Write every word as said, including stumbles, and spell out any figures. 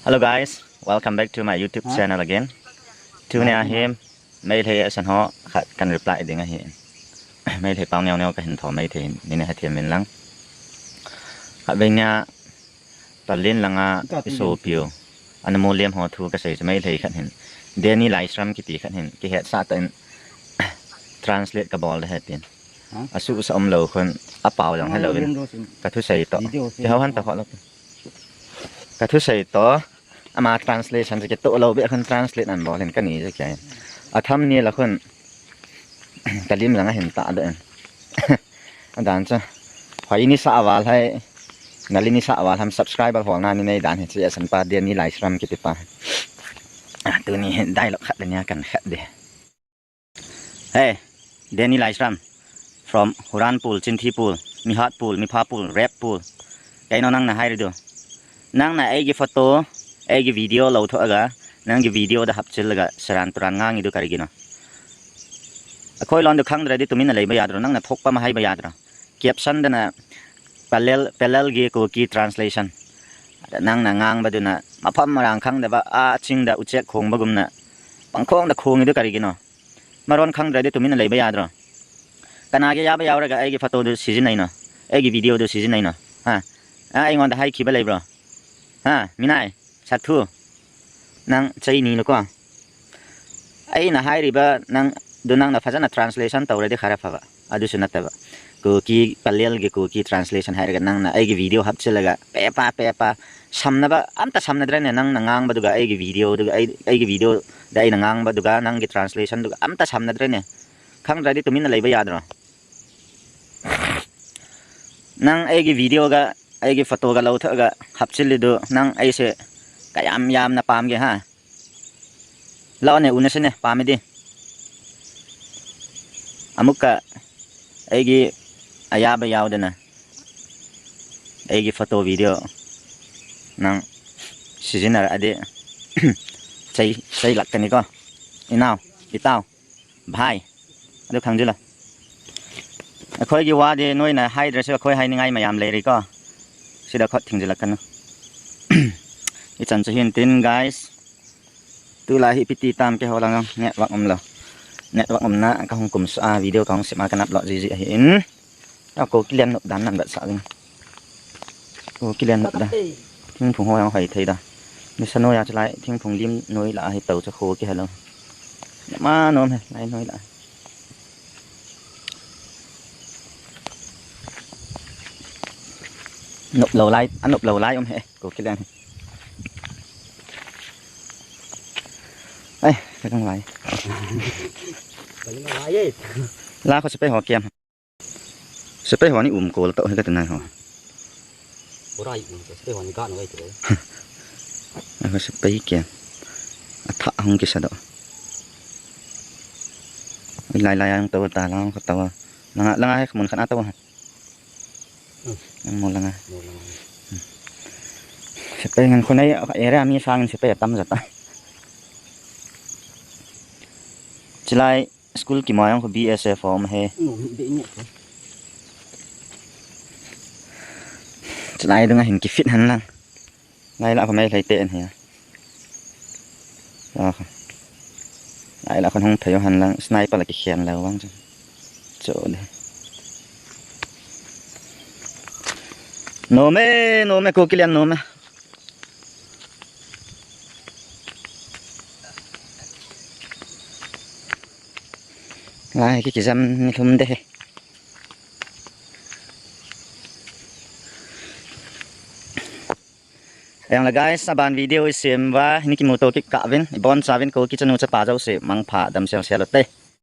Hello guys, welcome back to my YouTube channel again. Tunia hi Meitei asan ho khat kan reply ding ahi. Meitei pao neo neo kahin tho, Meitei hi nei hethem in lang. Khatvei nia Tallinn langa isopiu, ana mu lem ho thu kasei chu Meitei khat hin, Danny Laishram kiti khat hin kihetsah tah in translate kabol ding ahi tin. Asuhsa umlou khun, apao jong helou in, kathusei toh kihou hon ta kho lou. Kathusei toh, ama translation chu kitoh lou beh khun translate ana bol in kani chu kei. Atham ni la khun, kalim jong ahin tahdoh in. Adan chu, hoi nisa val hai, nali nisa val ham subscriber holna ni nei dan hi chu asan pa Danny Laishram kiti pa. Tuni hi dialogue khat le nia kan khat ding. Hey, Danny Laishram, from Huranpul, Chinthipul, Mihatpul, Miphapul, Reppul. Kaino nang nahairi diu? Nangna eigi photo, eigi video louthoh aga, nanggi video da hapchil laga seran turan ngangi diu karigino? Akhoilon diu khangdra di tumin naleiba yadro, nangna thokpa mahaiba yadro? Caption dana Pallel, Pallel gi Kuki translation. Nangna ngangba diuna mapham marang khangdaba, achingda uchek khongba gumna pangkhongda khongi diu karigino? Maron khangdra di tumin naleiba yadro? Kanagi yaba yauraga eigi photo diu sijin naino? Eigi video diu sijin naino? Ha? A, eingonda haikhiba leibro? Ha, minai, sathu. Nang chaini lo ko. Eina hairiba nang diu nangna phajana translation toura di khara phaba. Adusu nataba. Kuki, Pallel gi Kuki translation hairaga nangna eigi video hapchil laga pepa, pepa. Samnaba, amta samnadra ne nangna ngangba diuga eigi video diuga, ei, eigi video da eina ngangba diuga, nanggi translation diuga, amta samnadra ne. Khangdra di tumin naleiba yadro? Nang eigi video ga, eigi photo ga louthoh aga hapchil li diu, nang eise kayam yamna pamge ha? Lone unase ne, pamdi. Amuka eigi ayaba yaudana eigi photo video nang sijinna ra adi. Chei, chei lak kani ko. Inao, itao. Bhai. Adu khang jila. Akhoi gi wa di noina haidra se akhoi hai ningai mayam leiri ko. Sida khot thing jila kanu. Ichan chu hin tin, guys. Tulai hi piti tam keiho lang network umlou. Network umna kahung kumsa video kahung sima kanap lo jiji ahin. Ako kilian nop dan nan bat sa ding. Ko kilian nop dan. Thingphung ho yang hoi thei da. Ni sa noi a chalai thingphung lim noi la hi tau cha kho ki hello. Ma nom he lai noi la. Nop lo lai, a nop lo lai um he ko kilian. Ai, ka kang lai. Ka kang lai. La ko se pe ho kiam. Sepai ho ni um kol tau he ka tinai ho. Borai um sepai ho ni ga no ai tu. Ai ho sepai ke. Atha hung kisa do. Lai lai ang tau ta lang ko tau. Langa langa he mun khan atau ha. Ang mo langa. Sepai ngan khonai area mi sang sepai tam jata. Chilai School kimai ang ko B S F om he. Chulai dunga hin kifit han lang. Lai la ko mai lai te an he. Lai la ko hung thei han lang sniper la kikhen la wang chu. Chu de. Nome, nome ko kilian nome. Lai ki kijam ni thum de he. Yang la guys, aban video isem va ni kimuto kikah vin, ibon chavin ko kichanu chapa jao se mangpha dam sel sel te.